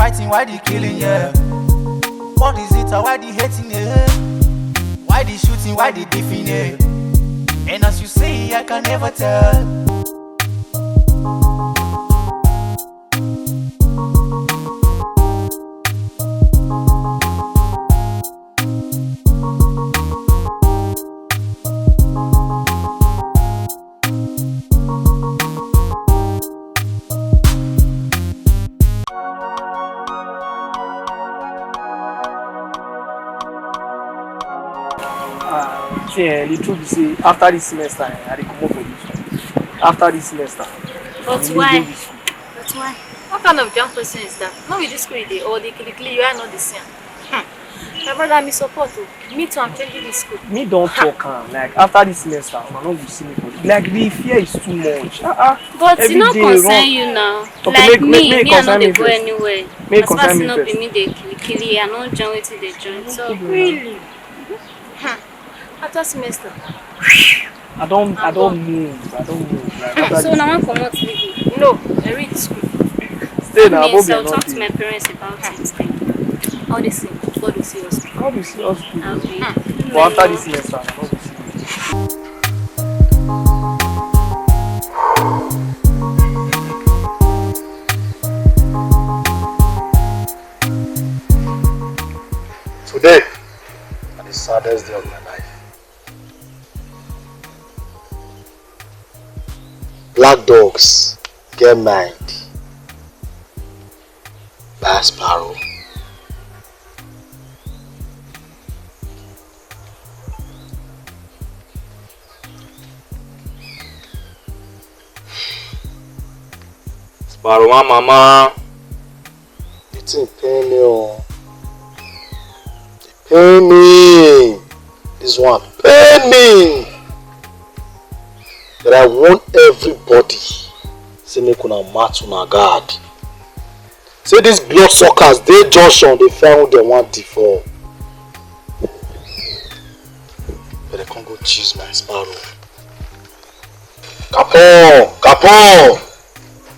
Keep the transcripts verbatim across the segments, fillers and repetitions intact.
Fighting, why the killing, yeah? What is it? Why the hating, yeah? Why the shooting? Why the beefing, yeah? And as you say, I can never tell. Ah, see, eh, the truth is, say, after this semester, eh, I dey comot for this one. After this semester, but I dey why? Go this school. But why? What kind of young person is that? No be this school you dey, or the kilikili you are not the same. Hmm. My brother, me support you. Me too, I'm changing this school. Me don talk am, like, after this semester, una no go see me for, like, the fear is too much. Ah, ah. But e no concern you now. Okay, like make, me, make, me, I no dey go anywhere. Make concern me first. As far as no be me dey kilikili, I no join wetin dey join. So really. Hmm. After semester. I don't, I don't move. I don't move. Like, so now I comot leave. No, I read school. Stay now. That means I'll talk to my parents about it. All the same, God will see us. God will see us. But after this semester, I no go see you. Today, na the saddest day of my life. Black dogs get mind. Black sparrow. Sparrow one mama. The thing pain me o. E pain me. This one pain me. But I warn everybody, say make una match una guard. Say these blood suckers dey junction dey find who dem wan devour. But dem come go choose my sparrow. Kapon! Kapon!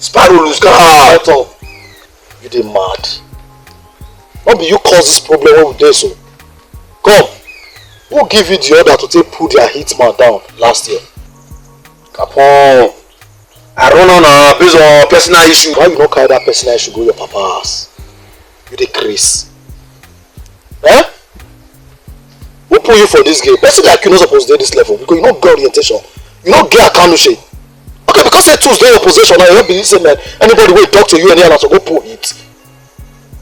Sparrow lose guard! Shut up! You dey mad? No be you cause this problem wey we dey so? Come, who give you the order to take put their hitman down last year? Kapon! I run on, uh, based on personal issue. Why you no carry that personal issue go your papa house? You dey craze. Eh? Who put you for this game? Person like you no suppose dey this level because you no get orientation. You no get account shame. Okay, because say tools dey your possession now, you no believe say, man, anybody wey talk to you anyhow na to go pull it.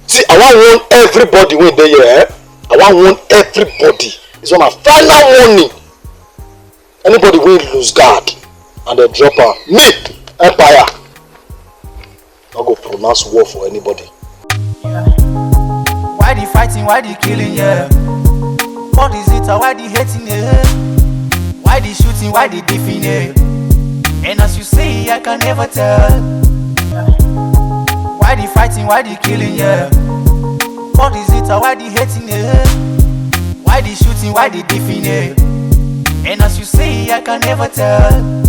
See, I wan warn everybody wey dey here, eh? I wan warn everybody. This one na final warning. Anybody wey lose guard and dem drop am, me, Empire, no go pronounce war for anybody. Why the fighting? Why the killing? Yeah. What is it? Why the hating? Yeah. Why the shooting? Why the beefing? Yeah. And as you say, I can never tell. Why the fighting? Why the killing? Yeah. What is it? Why the hating? Yeah. Why the shooting? Why the beefing? Yeah. And as you say, I can never tell.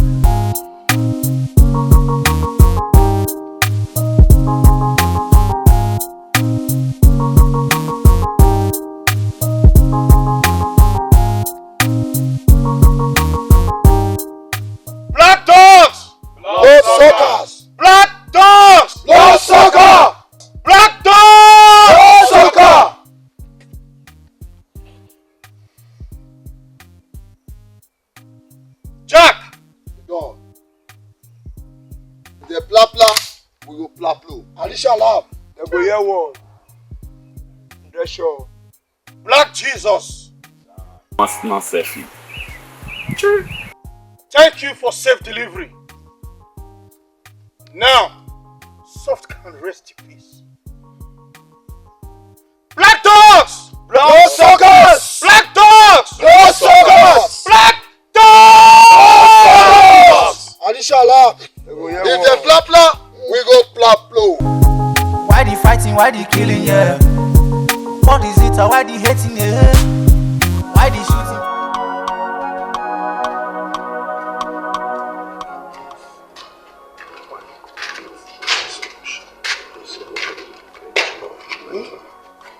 Black dogs! Blood suckers! Black dogs! Blood sucker! Black dogs! Blood sucker! Jack! Don. If dem plapla, we go plaplo. Alisha laugh. Dem go hear one. Dem sure. Black Jesus. Master selfie. Thank you for safe delivery. Now, soft can rest in peace. Black dogs! Blood suckers! Black dogs! Blood suckers! Black dogs! Alisha laugh. If dem plapla, we go plaplo. Why the fighting? Why the killing? Yeah. What is it? Why the hating? Yeah. Why the shooting?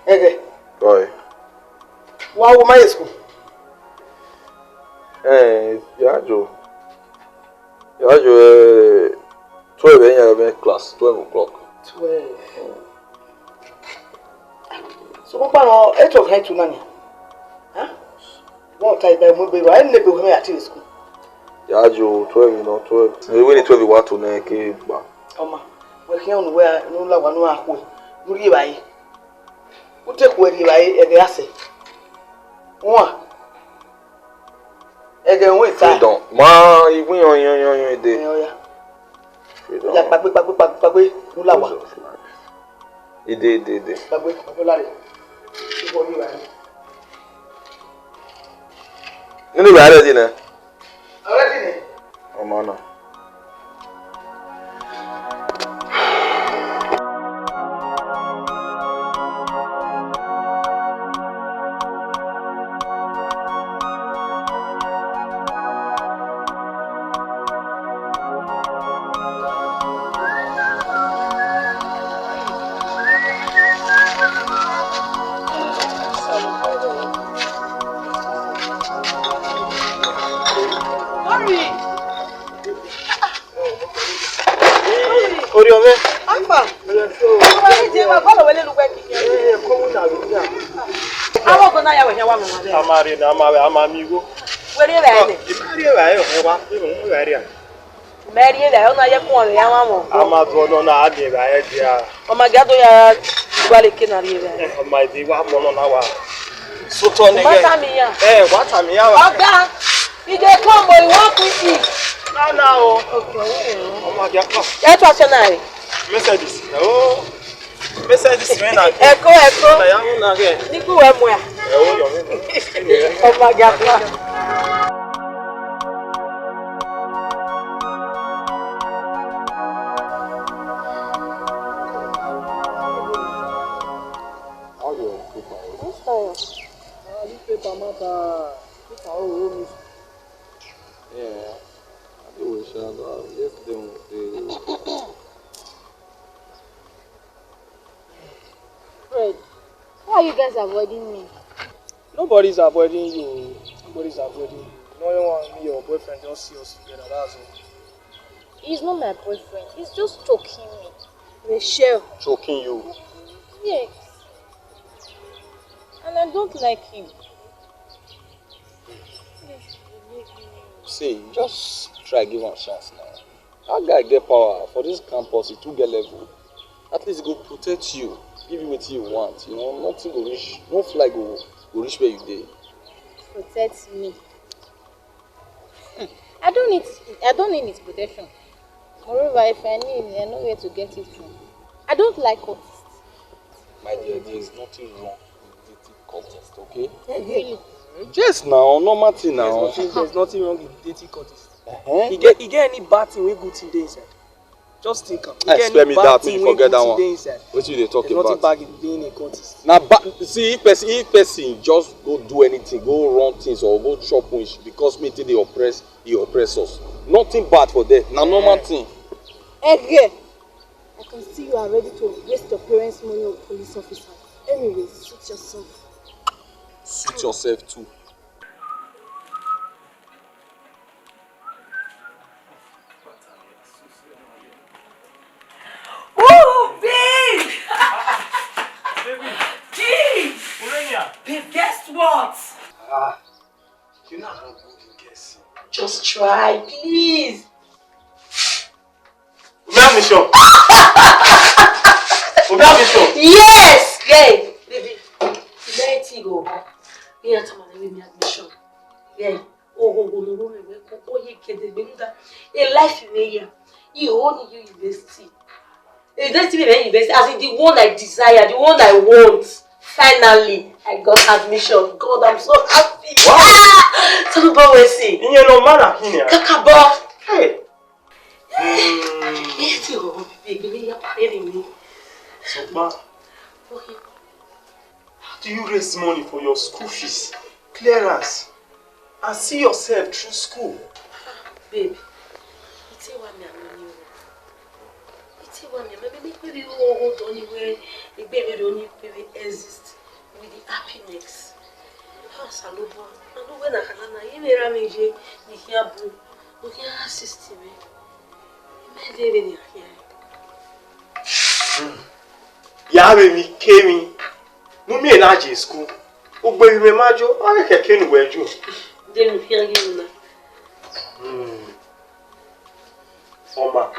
Ege. Boy. Wa wo ma ye school. Eh, ya jo. Ya jo, eh, twelve, eh, ya be class, twelve o'clock. Twelve. So ko pa no eight o'clock to nani? Huh? What time be mo be wa ne be me at school. Ya jo, twelve, you know, twelve. Eh, when twelve wa to na ke ba. Oma, we ke on we no la wa no akwe. No ri ba yi. Wo te ko ri ba yi e ga se. Wa. E ga we ta. Freedom. Ma, even yon yon yon yon dey. Eh, oya. Freedom. Ya pagbe pagbe pagbe pagbe. No la wa. E dey, e dey, e dey. Pagbe pagbe la re. Ibo ni wa. Nínú ìwé alẹ́ dì náà. Already ni. Ọmọ náà. Sorry. Oriome. Alpha. Yes, so. Sorry, Jema. Follow wele lugbe ki. Eh, come on now, yeah. Awo go na ya we ya wa mo. Amari na amari amamigo. Were re ni. Imari wa yo, wa, imari. Mary re o na ye kun ya wa mo. Ama go no na ade ba e dia. O ma ga do ya wa le ke na re re. O ma di wa mo no na wa. So to ne. Mata mi ya. Eh, wa ta mi ya wa. Oga, you dey come, but you wan quick eat. Na na o. Okay. O ma ga ko. E to aso na re. Mercedes. Oh. Mercedes me na. Eko, eko. Na ya mo na ge. Ni ku we mo ya. E o yo me. O ma ga ko. How your paper? What's that? Ah, this paper matter. Paper o mi. Yeah. I do wish I got yesterday. Fred, why are you guys avoiding me? Nobody's avoiding you. Nobody's avoiding you. No one, me, your boyfriend just see us together. That's all. He's not my boyfriend. He's just choking me. Rachel. Choking you. Yes. And I don't like him. See, just try give am chance now. That guy get power for this campus. He too get level. At least he go protect you, give you wetin you want. You know, nothing go reach, no fly go go reach where you dey. Protect me. Hmm. I don't need I don't need his protection. Moreover, if I need, I know where to get it from. I don't like cultists. My dear, there is nothing wrong with dating cultists, okay? Really? Yes, now, normal thing There's now. nothing, there's nothing wrong with dating cultists. Uh-huh. You get, you get any bad thing wey good thing dey inside? Just think am. You Eh, get spare any me bad that, thing you wey forget good that thing one. Dey inside? Wetin you dey talk There's nothing about? Bad in being a cultist. Na ba see if person if person just go do anything, go run things or go chop wish because me take dey oppress e oppress us. Nothing bad for there. Na normal thing. Ege, I can see you are ready to waste your parents' money on police officers. Anyways, suit yourself. Suit yourself too. Ooh, big! Big! Babe, guess what? Ah, you know how good you guess. Just try, please. Obi admission. Obi admission. Yes! Hey, baby, let it go. Me and Tamale, we need admission. Yeah. Oh, oh, oh, no, no, no, oh, oh, you get the benda. A life in a year. You only you university. A university, university. As in the one I desire, the one I want. Finally, I got admission. God, I'm so happy. Wow. Ah! Tell me about what I see. Ìyẹn ló máa rà kí ni à? Kakabo. Hey. Yes, you go. Baby, me, you're paying me. Ṣùgbọ́n, how do you raise money for your school fees, clearance, and see yourself through school? Babe, you tell me I'm new. You tell me I'm new. Maybe we all hold on where the baby don't need baby exist. Phoenix. How Salobo? I know when I can na you may ram in je, you hear boo, you hear assist me. You may dey ready here. Ya be mi kemi. No me na je school. Ugbe mi majo, o ke ke nu weju. Then you hear you na. Oma.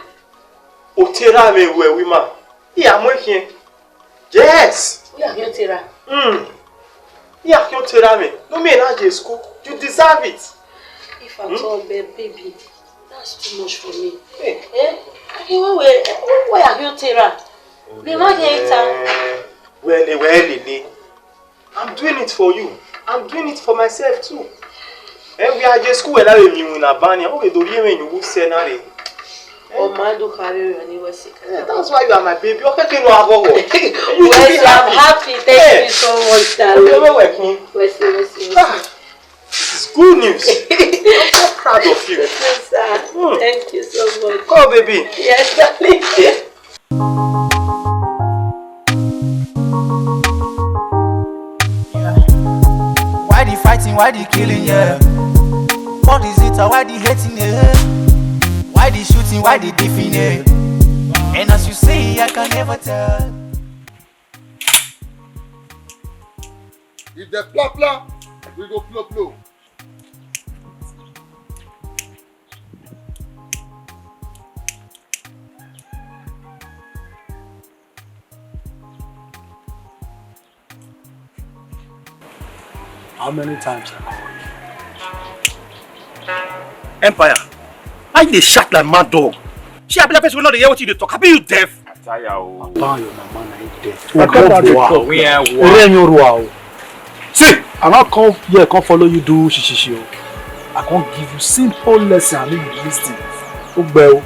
O tera me we wi ma. Iya mo kin. Yes. We are here, Tera. Hmm. Iya kin tera me. No me na je school. You deserve it. If at all, babe, baby, that's too much for me. Eh? Okay, why, why, why are you, Tera? The man here, Tera. Well, well, well. I'm doing it for you. I'm doing it for myself too. Eh, we are just school where we mean na bani. Oh, we do you mean you say na re. Oh, man, do carry you anywhere sick. Yeah, that's why you are my baby. Okay, can you have a Well, I'm happy. Thank you so much, Okay, darling. we're working. We'll see, we'll see, we'll Ah, see. it's good news. I'm so proud of you. Yes, sir. Hmm. Thank you so much. Come, baby. Yes, darling. Why the fighting, why the killing, yeah? What is it, or why the hating, yeah? Why the shooting, why the beefing, yeah? And as you say, I can never tell. If they plap plap, we go plop plop. How many times I call you? Empire, why you dey shout like mad dog? Shey I be that person wey no dey hear wetin you dey talk? Abi you deaf? Tire o. Papa and your mama na him death. Oga Badeko. Ere enyo rua o. See, I no come here come follow you do shishishi o. I come give you simple lesson and make you listen. Ogbe o.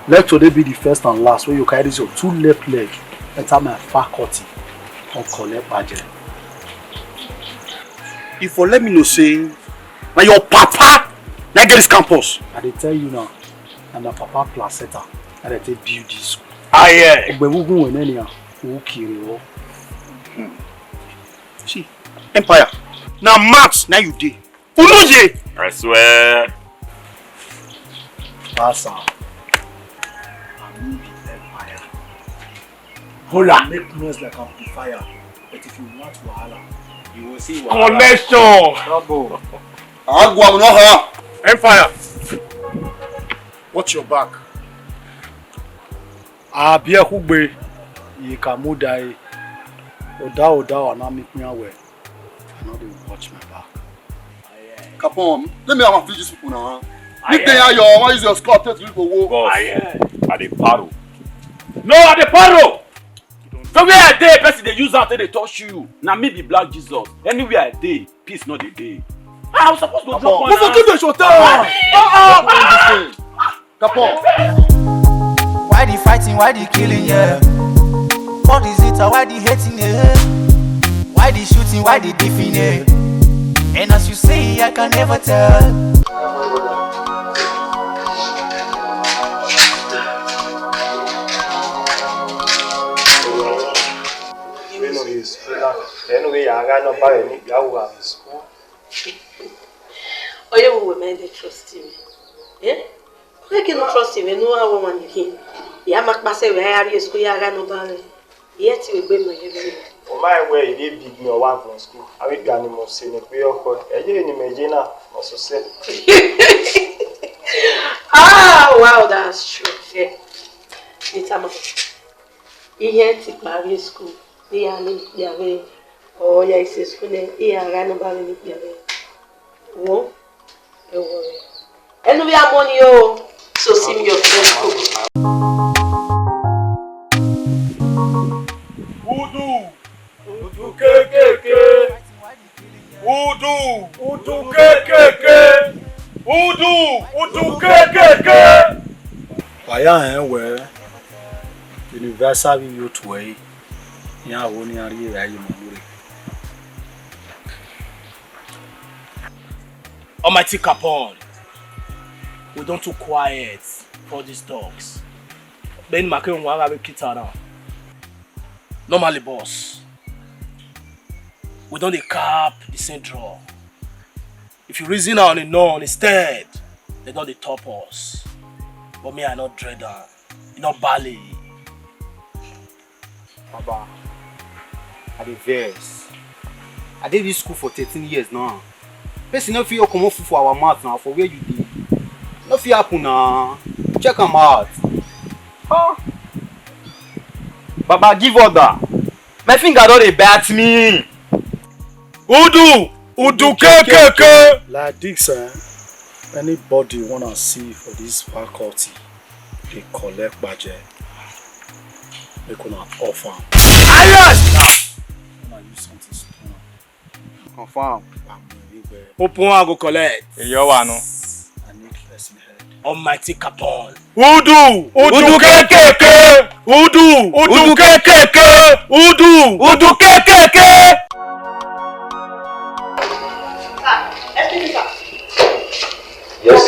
Let today be the first and last wey you carry this your two left leg enter my faculty come collect paje. You for let me know say na your papa na get this campus. I dey tell you now, na my papa placenta na dey take build this school. Aye. Ogbe wugun we nenia o kiri o. See, Empire, na maths na you dey. Unuye. I swear. Pass am. And me be empire. Hola. Make noise like amplifier. But if you want wahala, you will see wahala. Connection. Double. Agwa no ha. Empire. Watch your back. Abie hugbe. Yikamuda e. Oda oda wana miknya we. I no dey watch my back. Capone, let me have a feed these people now. Huh? Make them your one use your score take to go. Boss, I dey paro. No, I dey paro. So where I dey, person dey use am take dey touch you. Na me be Black Jesus. Anywhere I dey, peace no dey dey. Ah, I suppose go drop one. Move to the show. Capone. Why the fighting, why the killing, yeah? What is it, or why the hating, yeah? Why the shooting, why the beefing, yeah? And as you say, I can never tell. Anyway, I got nobody in the school. Oye, we will make the trust him. Eh? Make you no trust him, no one want him. Ya mak pase we ya ri school ya ga no ba. Yet we be my every. O my way, e dey big me one from school. I will be animal say ne pe oko. E je ni me je na, mo so se. Ah, wow, that's true. Yeah. Nitama. Ihe ti parí school. Ni ya ni ya we. Oh, ya isi school ne. Iya ga no ba ni ya we. Wo. E wo. Enu ya money o. So see me your friend school. Udu. Udu kekeke. Udu. Udu kekeke. Udu. Udu kekeke. Waya eh we. Universal youth we. Ya wo ni ari ya yi mo re. Almighty Capone, we don too quiet for these talks. Ben Make Nwara we kita now. Normally, boss, We don dey cap the same drum. If you reason am on a norm, instead, they don dey top us. But me, I no dread am. E no bali. Baba, I dey vex. I dey this school for thirteen years now. Person no fit comot food for our mouth now for where you dey. No fit happen na. Check am out. Huh? Baba, give order. My finger don dey bite me. Udu! Udu kekeke! Like this, eh? Anybody wanna see for this faculty, dey collect budget. Make una off am. Ayas! Una use something spoon am. Confirm. Open one go collect. Eyo wa no. I need person head. Almighty Capon. Udu! Udu kekeke! Udu! Udu kekeke! Udu! Udu kekeke! Yes.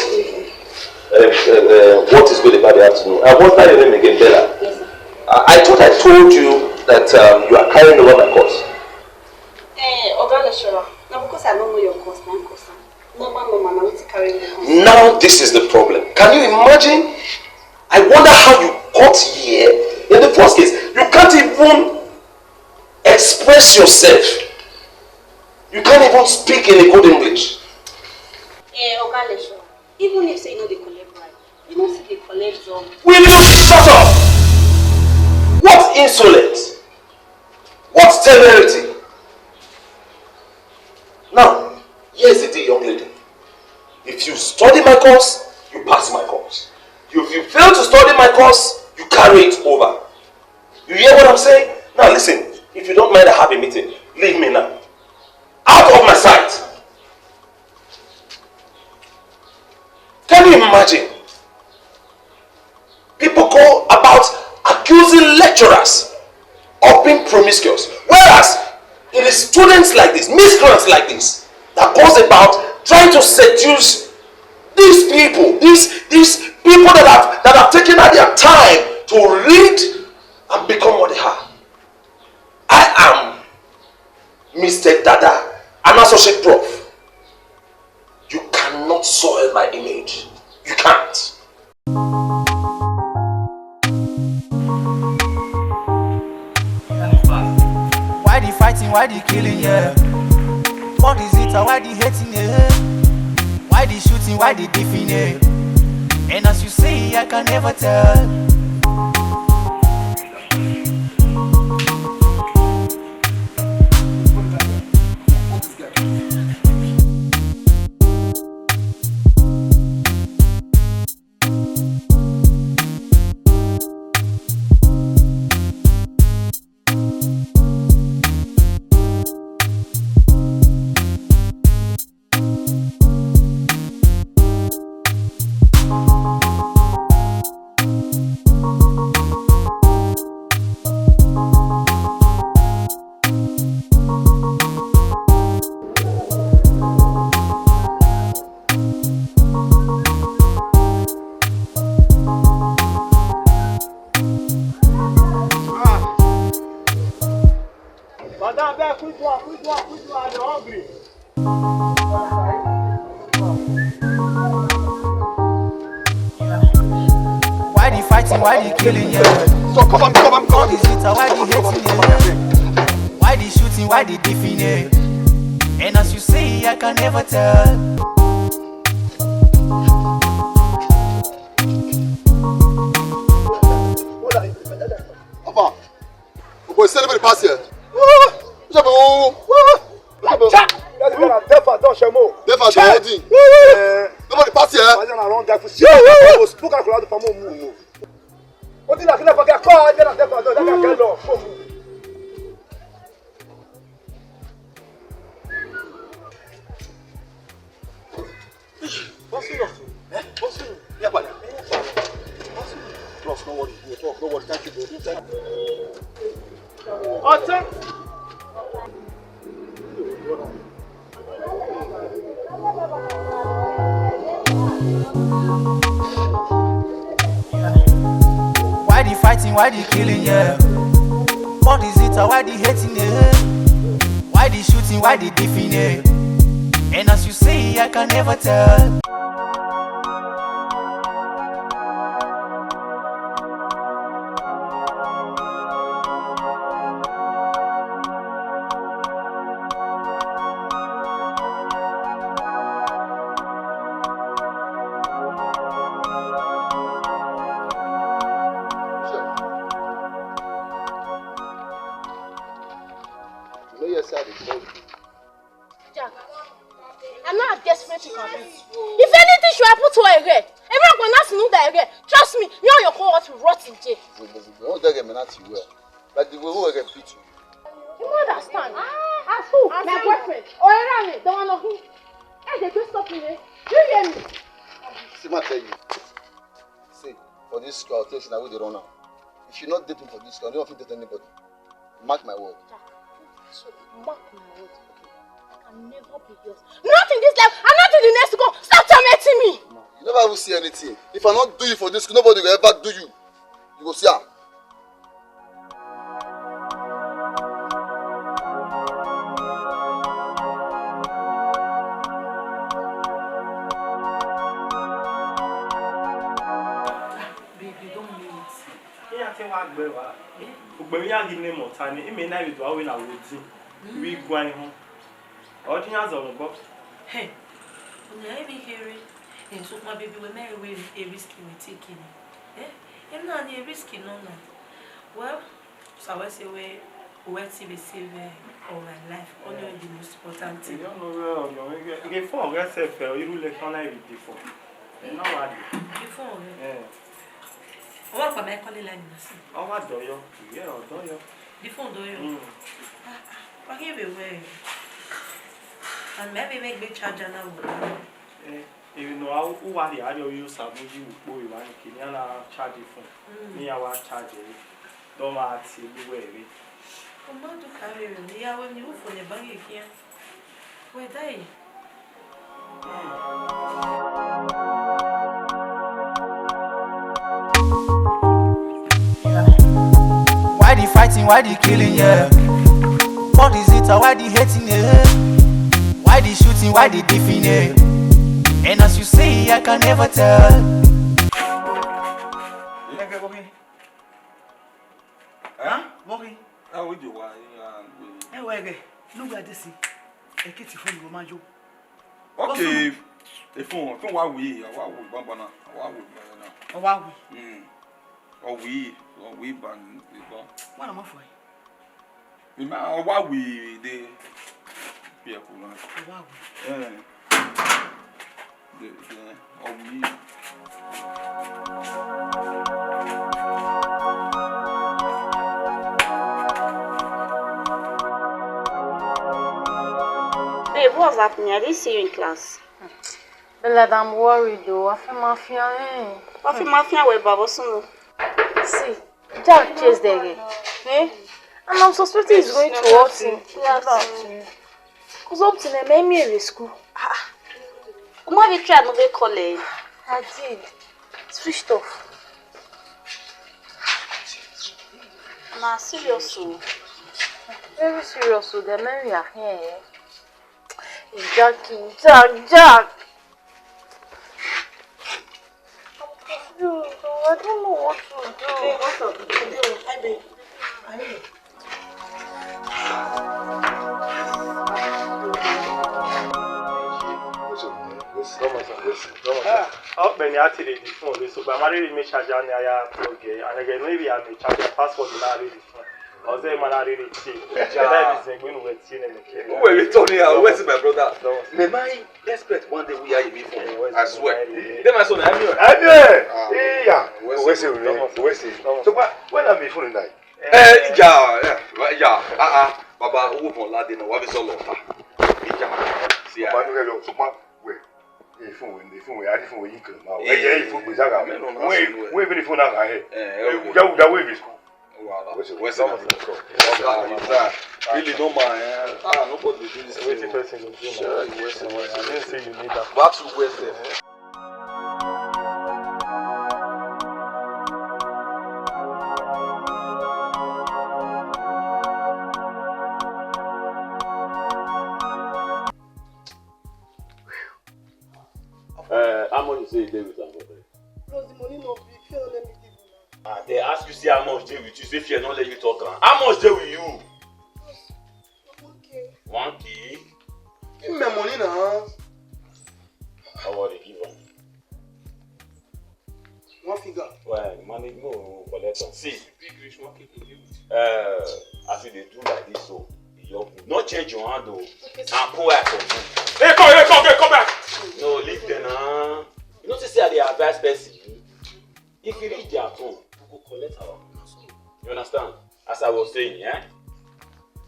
Uh, uh, uh, what is good about the afternoon? Uh, what's that your name again, Bella? Yes, sir. I, I thought I told you that um, you are carrying over my course. Eh, Oga Lecturer, na because I no know your course na im cause am. Normal normal na wetin carry me come. Now this is the problem. Can you imagine? I wonder how you got here in the first place. You can't even express yourself. You can't even speak in a good English. Eh, Oga Lecturer, even if say you no dey collect bribe, you no still dey collect some. Will you shut up? What insolence! What temerity! Now, here's the thing, young lady. If you study my course, you pass my course. If you fail to study my course, you carry it over. You hear what I'm saying? Now listen, if you don't mind, I have a meeting. Leave me now. Out of my sight. Can you imagine? People go about accusing lecturers of being promiscuous, whereas it is students like this, miscreants like this, that goes about trying to seduce these people, these these people that have that have taken out their time to read and become what they are. I am Mister Dada, an associate prof. You cannot soil my image. You can't. Why the fighting, why the killing, yeah? What is it, why the hating, yeah? Why the shooting, why the beefing, yeah? And as you say, I can never tell. Madam, abeg, quick one, quick one, quick one, I dey hungry. Why the fighting, why the killing, yeah? So come on, come on, come on. All the shooter, why the hating, yeah? Why the shooting, why the beefing, yeah? And as you say, I can never tell. Papa, oh boy, say nobody pass here. What's up, oh? What's up, oh? Deaf and dumb, Shemo. Deaf and dumb, holding. Nobody pass here. I don't know, wrong guy for shit. Go spook and collect for move. What did I get? Call, I get a deaf and dumb. That guy get lost. Boss, no worry, we talk, no worry, thank you, bro. Thank you. Why the fighting, why the killing, yeah? What is it, why the hating, yeah? Why The shooting, why the different? And as you say, I can never tell. You know, yes, I dey tell you. Jack, I'm not desperate to convince you. If anything should happen to her again, everyone go now know that again. Trust me, you and your cohort will rot in jail. Wait, wait, wait, wait. Don't tell them that you well. Like the way we get beat you. You don't understand. As who? As my boyfriend. Oh, Erani, the one of who? Hey, they go stop me, eh? You hear me? See, ma tell you. See, for this school, I'll tell you, now we dey run now. If you not dating for this school, you don't fit date anybody. Mark my word. Jack, so mark my word. I can never be yours. Not in this life, and not in the next to come. Stop tormenting me. Ma, you never even see anything. If I not do you for this school, nobody will ever do you. You go see am. Baby, don't mean it. Ihe a kịwa agba ebe a. Ogbe ihe a gị name ọta ni, ime na idu awe na wodi. Wi gwa ihu. Ọ dị ya zọrọ gbọ. Hey, onye ebe here. Hey, so my baby, we may we a risk we taking. Eh? Em na ni a risk no na. Well, so I say we we ti be save eh, all my life. Only the most important thing. You don't know where you get. You get phone get self. You look like on every before. You know what? The phone. Yeah. Ọwọ́ àpamọ́ ẹ̀kọ́ líla ni màá sìn. Ọwọ́ àdọ́yọ́, ìyá ọ̀dọ́yọ́. The phone dọ́yọ́. Mm. Ah, ah, wọ́n kí n bè wẹ̀. And maybe make big charger now. Eh, you know how who are the audio you sabu you po you want to na charge phone. Mm. Ni awa charge. Don't ma ti lu we re. Come on to carry me. Ya we ni u phone bang here. We die. Why the fighting? Why the killing? Yeah. What is it? Why the hating? Yeah. Why the shooting? Why the beefing? Yeah. And as you say, I can never tell. Huh? Bori. Ah, we do why? Ẹ wọ ẹgẹ, lúgbà dé sí, èkìtì fún ìwọ máa jó. Okay, ìfún ìfún wa wí, àwa wí gbọ́ngbọ́n náà, àwa wí gbọ́ngbọ́n náà. Ọwọ́ àwì. Mm. Ọ̀wì, ọ̀wì ìbọn ìbọn. Wọ́n lọ mọ̀ fún ẹ. Ìmọ̀ àwa wí dé bí ẹ̀kú náà. Ọwọ́ àwì. Ẹ̀. The, the, of me. Babe, what's happening? I didn't see you in class. Bella, I'm worried though. I feel mafia. Eh? I feel mafia with Baba Sunu. See, Jack chase the guy. Eh? And I'm suspecting he's going to hurt him. Because up to now, me in school. Ah, Uma be try no be call eh. I did. Switched off. Na serious o. Very serious o. The men we are here. Eh? Jackie, Jack, Jack. I don't know what to do. Hey, what's up? Hi, babe. Hi. Ọ kpẹni a ti lè di fún olè sọgbà má lè rí mi ṣáájú ní aya plug ẹ ànàgẹ ní ibi àmì ṣáájú password náà lè di fún ọzọ ẹ má lè rí ti ẹ ẹ dá ibi sẹgbẹ nù wẹ tí ẹ nìkẹ. Who were you turning out? Where's my brother? May my expect one day we are in for. I swear. Then my son, I'm here. Ẹni ẹ ìyá wẹ́sẹ̀ wẹ́sẹ̀. So when I'm before tonight. Eh, ìjà, ìjà, ah, ah, bàbá owó kan ládé náà, wà á fi sọ̀lọ̀ ọ̀tá. Ìjà, sí Bàbá a. Nígbà yọ, ṣùgbọ́n wẹ̀, èyí fún wẹ̀, èyí fún wẹ̀, adé fún wẹ̀ yìí kìlọ̀ máa wẹ̀. Ẹ jẹ́ èyí fún gbèsè àgà. Mẹ́rin ọ̀nà Wọ́n sí ìlú ẹ̀. Wọ́n èbí ní fún náà kà hẹ́. Ẹ, ẹ, Ẹ, wò. Ìjà wùjà wọ́n èbí sùn. Wàhálà. Wẹ́sẹ̀ Wẹ́sẹ̀ wọ́n náà. Ọ̀gá, ìjà, really normal, eh? Ah, nobody dey do this Wetin thing. Person go do Sure, now? You West. I didn't say you need that. Back to West. Say you dey with am for there. Plus the money no big, fear no let me give you now. Ah, they ask you say how much dey with you, say fear no let you talk am. How much dey with you? One K. One K? Give me my money now. No worry, give am. One finger. Well, money no go collect am. See, big reach one K go dey with you. Uh, as you dey do like this, so your no change your hand o. Okay, sir. And pour out for food. Hey, come, hey, come, hey, come back. No, leave them now. You know, say I dey advise person. If you reach their turn, we go collect our money. You understand? As I was saying, eh?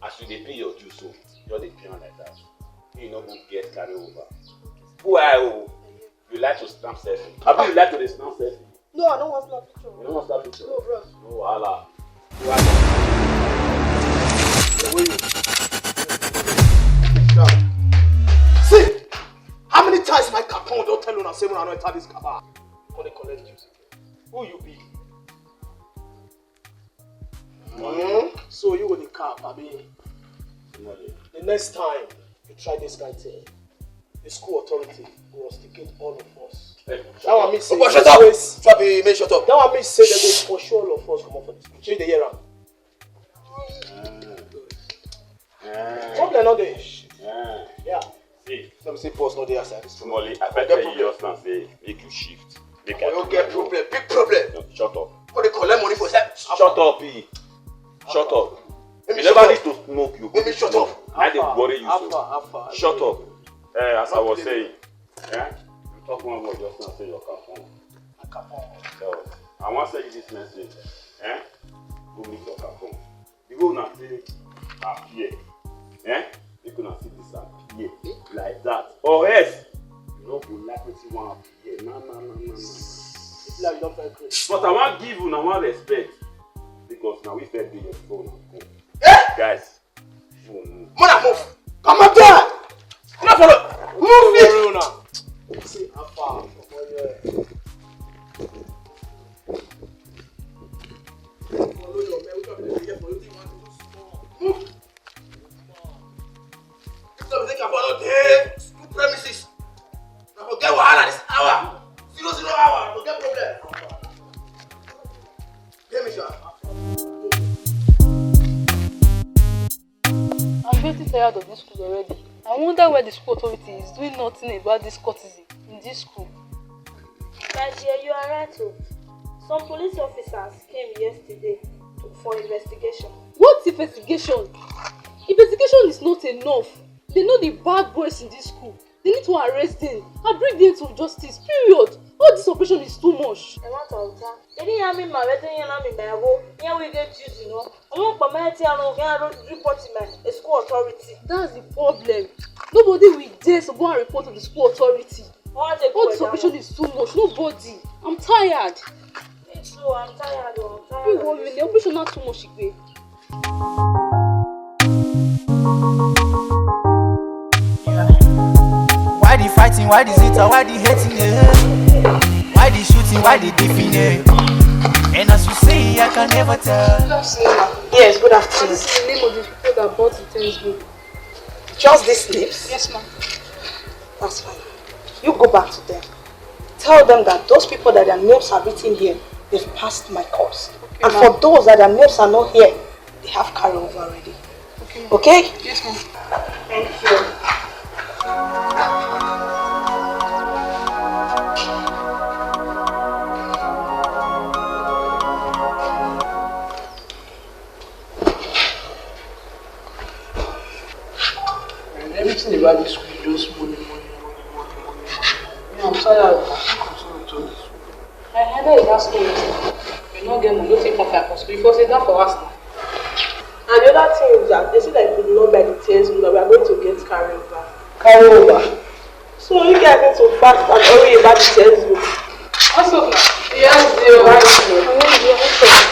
As you dey pay your due, so just dey pay am like that. You no go get carry over. Who I owe? You like to snap selfie? Abi you like to dey snap selfie? No, I don't want snap picture. You don't want snap picture? No, bros. No wahala. Who I owe? See, how many times my capon don tell una say una no enter this kaba? Come dey collect juice. Who you be? Mm. So you go dey cap, abi? The next time you try this kind thing, the school authority go rusticate all of us. Hey, that one mean say Opa, shut up! Waste. Fabi, make shut up. That one mean say they go for sure all of us come up for this. Shey you dey hear am? Mm. Problem no dey. Yeah. Yeah. See, some say boss no dey outside this. Smally, I fit tell you just now say make you shift. Make I don't get problem, big problem. No, shut up. Go dey collect money for that. Shut up, E. Shut up. You never need to smoke, you. Make me shut up. I dey worry you so. Shut up. Eh, as I was saying, eh? You talk one word just now, say your capon. So, I wan send you this message. Eh? Go meet your capon. The way una take appear, eh? Make una still disappear like that. Or else, you no go like wetin wan appear. Na, na, na, na, na. This life don very crazy. But I wan give una one respect because na we first dey here before una come. Eh? Guys, phone. Mona, move. Come up there. Come on, follow. Move it. Follow una. See how far. Come on here. Follow your man. Which one be the biggest one? Wetin you want to do? Move. If something dey happen, no dey school premises. Na for get wahala this hour. Zero zero hour, for get problem. Hear me, sha. I'm getting tired of this school already. I wonder why the school authority is doing nothing about this cultism in this school. My dear, you are right o. Some police officers came yesterday to, for investigation. What investigation? Investigation is not enough. They know the bad boys in this school. They need to arrest them and bring them to justice, period. All this operation is too much. Ẹ má tọ̀ ọ́ ta. Èmi yà mí mà wẹ́tí yẹn náà mi bẹ̀rẹ̀ wo. Yẹn wí gé jù sí náà. Àwọn ọ̀pọ̀ mẹ́rin tí a lọ gẹ́ report my school authority. That's the problem. Nobody will dare to go and report to the school authority. Wọ́n á ṣe All this operation is too much. Nobody. I'm tired. Me too, I'm tired o, I'm tired. Wíwo of mi this ni thing. Operation náà too much ìgbé. Why the fighting? Why the zitter? Why the hating? Eh? Why the shooting? Why the beefing? Eh? And as you say, I can never tell. Good afternoon, ma. Yes, good afternoon. This is the name of the people that bought the textbook. Just these names? Yes, ma'am. That's fine. You go back to them. Tell them that those people that their names are written here, they've passed my course. Okay, and ma'am. For those that their names are not here, they have carryover already. Okay, ma'am. Okay? Yes, ma'am. Thank you. And everything about this school is just money, money, money, money, money, money. Me, I'm tired. I can't continue with all this. I handle it last school. You no get money, you take come for school. You for sit down for house now. And the other thing is that they say that if we do not buy the textbook, that we are going to get carry over. Carry over? So you guys need to fast and hurry about the textbook. What's up now? Yes, dear. Why is it? What's up?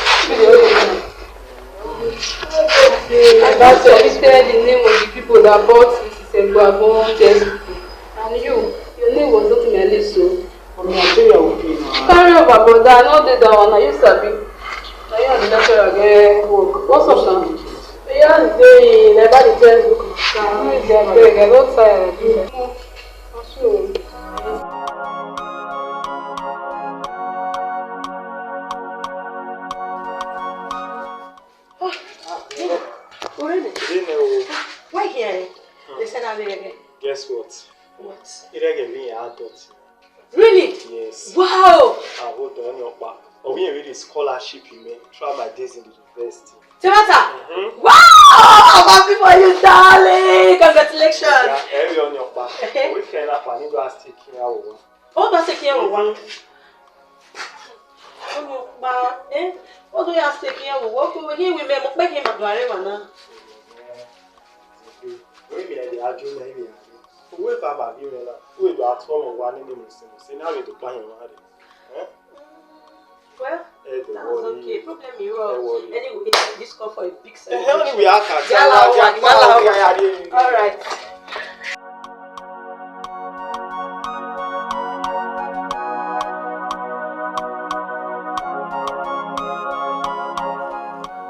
That's why we tell the name of the people that bought this Isengbabon textbook. And you, your name was not in my list, so. From Nigeria, okay, now. Carry over, brother. I no dey that one. Now you sabi. Now you are the lecturer, get work. What's up now? Yes, dey. Never the textbook. Abeg, I don tire. What's up? Oh, really? Today no. Why here? They said I'm here. Guess what? What? Irege being an adult. Really? Yes. Wow! Ah, hold on, your pa. Oh, we really scholarship, you mean? Throughout my days in the university. Samantha! Mm-hmm. Wow! I'm happy for you, darling! Congratulations! Yeah, every on your pa. We can have an English stick here. Oh, that's a here one. Onye ọkpa, eh? Ọ dụ ya sị ka ya wụ, ọ kwụrụ ihe ime m, mkpe gị ma dụgharị ma na. Onye mere dị ajụ na ime ya. Uwe fa ba bi me na. Uwe do atụ ọmụ wa ni mo se mo. Se na we do pa yan wa re. Eh? Well, eh, that's okay. Problem you all. Anyway, this call for a big celebration. Eh, anyway, I can. Yalla, yalla, yalla. All right.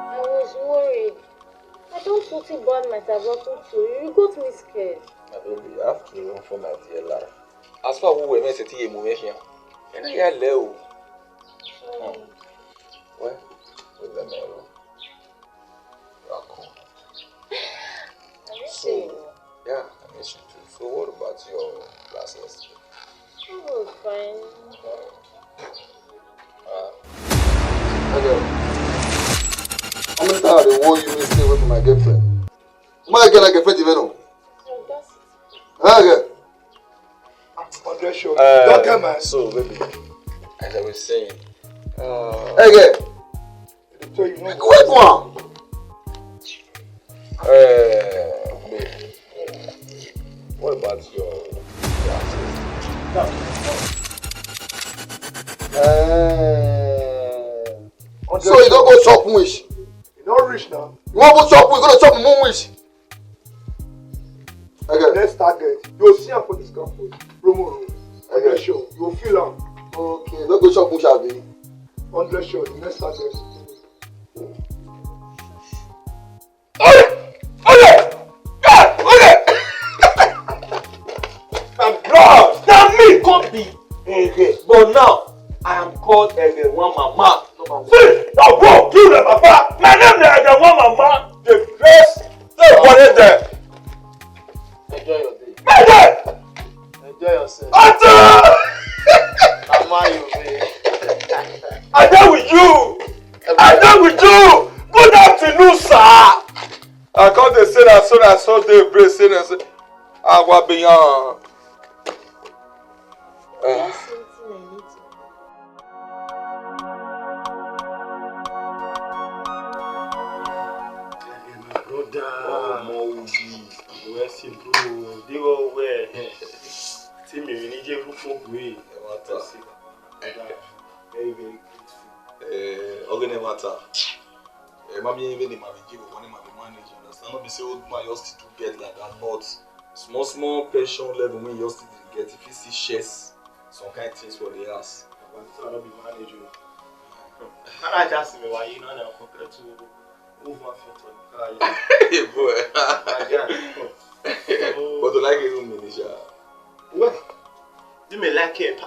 I was worried. I don't put it bad, my Tabaku too. You got me scared. My baby, you have to run for my dear life. As far as we were meant to see a movie here, and I had low. Well, with the mellow. You are cool. So, yeah, I miss you too. So, what about your class yesterday? Oh, fine. Ah. Okay. How many times I dey warn you make you stay away from my girlfriend? My girl, like a friend, you know. Okay. Don't tell me. So, baby, as I was saying, uh, okay. So you know. Quick one. Uh, babe, what about your glasses? Uh, so you don't go shop wish? You don't reach now. You want go shop wish? You gonna shop moon wish? Okay. Next target. You'll see her for this campus. Promo room. Okay. Make sure you'll feel her. Okay. Don't go shop wish, abi. Hundred shot. The next target. Ole! Ole! Yeah! Ole! My bro, na me come be Ege, but now I am called Ege One Mama. See, no go kill the papa. My name na Ege One Mama. The grace dey body there. Enjoy your day. Ege! Enjoy yourself. Ata! Am I you, babe? I dey with you. I dey with you. Good afternoon, sir. I come dey say na so, na so dey break, say na so. Agwa beyond. There's something I need to know. My brother. Oh, more with you. Where's your bro? They all where? See me, we need you for free. Very, very grateful. Eh, okay, no matter. Eh, mami, even the mami give up, money, mami manage, you understand? Not be say old man, you still do get like that, but small, small pension level, when you still dey get, if you see shares, some kind things for the house. But this one no be manage o. Can I just say, why you know, compared to over fit on the car? Hey, boy. My guy. But you like even minister. Well, you may like it.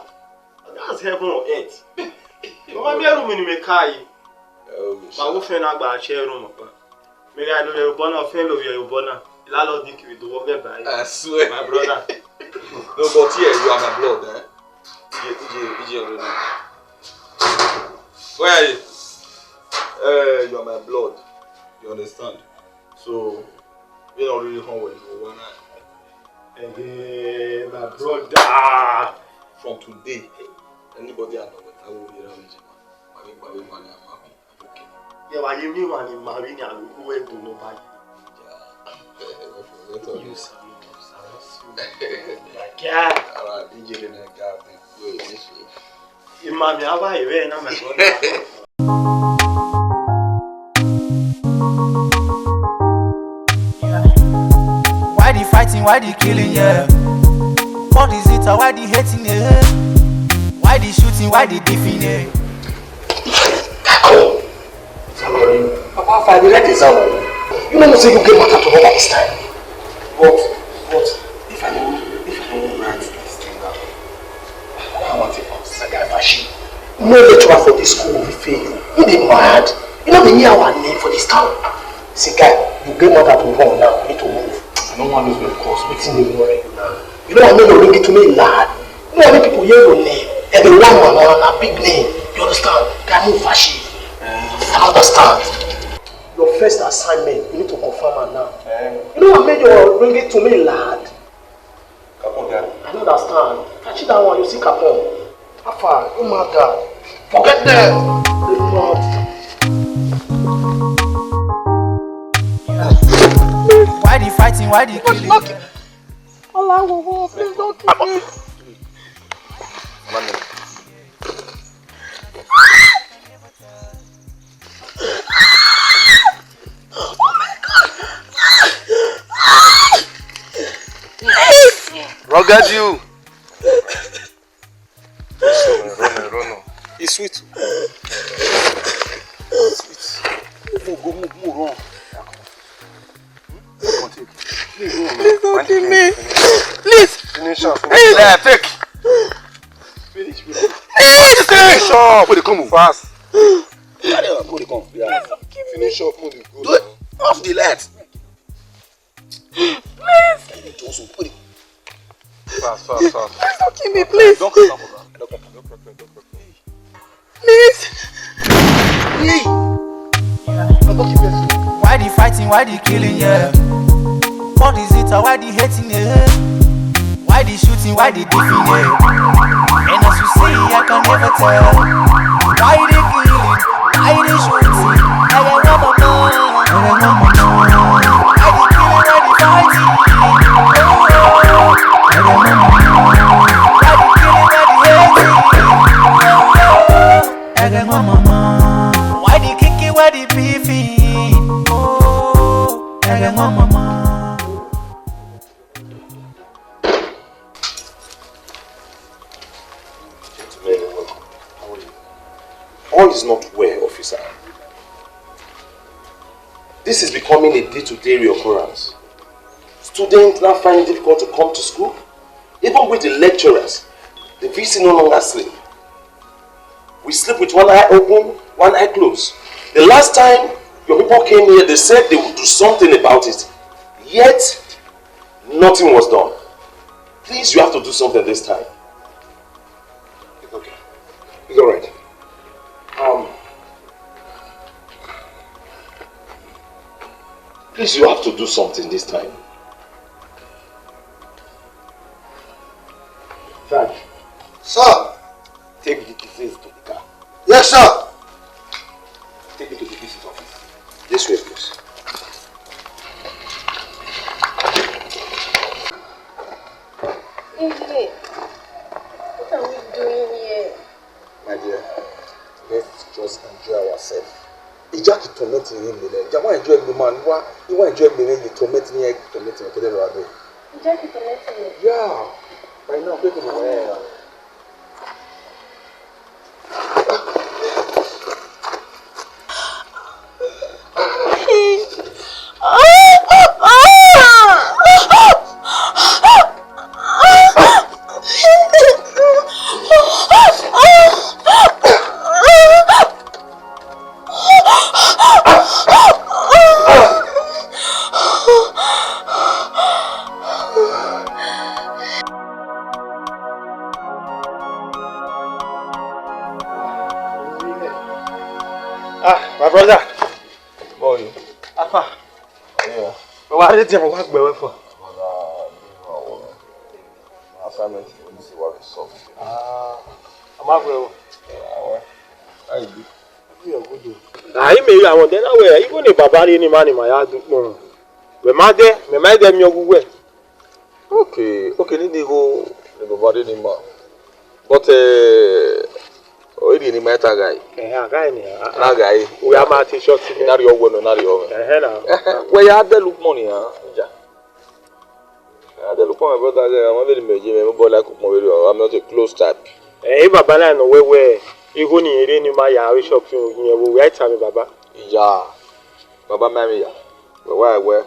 That's heaven on earth. Mama, me room in me car. Oh, my wife and I gba share room. Me I know you born of, you born. Landlord think we do work by. I swear. My brother. No, but here, you are my blood, eh? Ije, Ije, Ije, already. Where are you? Eh, you are my blood. You understand? So, you don't really come with you one night. Eh, my brother. From today, anybody I know, I will be around you. My big, my big money, I'm happy. Yeah, why you mean when you marry me, I will go and do nobody. You son of a son. Yeah. All right, D J, then I got the way this way. Imami, how are you? Eh, now my brother. Why the fighting? Why the killing? Yeah. What is it? Why the hating? Yeah. Why the shooting? Why the beefing? Yeah. Papa, if I dey write exam, you no know say you get matter to run this time. But, but, if I no, if I no write this thing down, how am I take pass? That guy Fashi. No lecturer for this school will fail you. You dey mad? You no be near our name for this town. See, guy, you get matter to run now. You need to move. I don't want lose my cause. Wetin dey worry you now? You know what I mean? You need to make lad. You know what I mean? People hear your name. And the one man, na big name. You understand? Guy, move fashi. I understand. Your first assignment, you need to confirm am now. You know what I mean? You need to make lad. Capon there. I don't understand. Catch that one, you see Capon. How far? You mad guy. Forget them. They do not. Why the fighting? Why the killing? Don't knock him. Allahu Akbar, please don't kill me. Oh my God! Rugged you. Run, run, run, run. It's sweet. It's sweet. Move, go, move, move, run. Please don't kill me. Please. Finish up. Finish up. Yeah, take. Finish, finish. Please. Finish up. Put it, come on. Fast. Carry on, put it, come. Yeah. Please don't kill me. Finish up, put it, go. Do it. Off the light. Please. Carry it also, put it. Fast, fast, fast. Please don't kill me, please. Don't come, don't come, don't come, don't come. Please. Hey! Why the fighting? Why the killing? Yeah. What is it? Why the hating? Yeah. Why the shooting? Why the beefing? Yeah. And as you see, I can never tell. Why the killing? Why the shooting? I don't want to know. I don't want to know. Why the killing? Why the fighting? Oh, I don't want to know. Why the killing? Why the hating? Oh, oh. Ege mama. Why the kicking, why the beefing? Oh, ege mama. Gentlemen, welcome. How are you? All is not well, officer. This is becoming a day-to-day reoccurrence. Students now find it difficult to come to school. Even with the lecturers, the V C no longer sleep. We sleep with one eye open, one eye closed. The last time your people came here, they said they would do something about it. Yet, nothing was done. Please, you have to do something this time. It's okay. It's all right. Um, please, you have to do something this time. Thank you. Sir! Take the disease to the car. Yes, sir! Take it to the V C's office. This way, please. Evening. What are we doing here? My dear, let's just enjoy ourselves. Ìjà kì í torment yín nílẹ̀. Ìjà wá enjoy the man. Wá, wá enjoy the way you torment me, torment me, kí lè lọ abẹ́. Ìjà kì í torment me. Yeah. By now, people will. Ah, my brother. Boy. Afa. Yeah. Wa re ti mo wa gbe we fo. Assignment for this work is solved. Ah, I'm not well. How you do? Ayi me ya won de na we, even ni baba re ni ma ni ma ya du pon. We ma de, me ma de mi ogu we. Okay, okay, ni ni go, ni baba re ni ma. But eh, o di ni ma ta guy. Eh, a guy ni. Na guy. We are ma ti short ni. Na ri owo no, na ri owo. Eh, na. We ya de look money, ah. Ja. I dey look for my brother there. I'm very meji, me boy like Ukmo very well. I'm not a close type. Eh, baba na no we we. Igo ni ere ni ma ya we shop fi ogun ye wo we aita mi baba. Yeah. Baba ma mi ya. We wa we.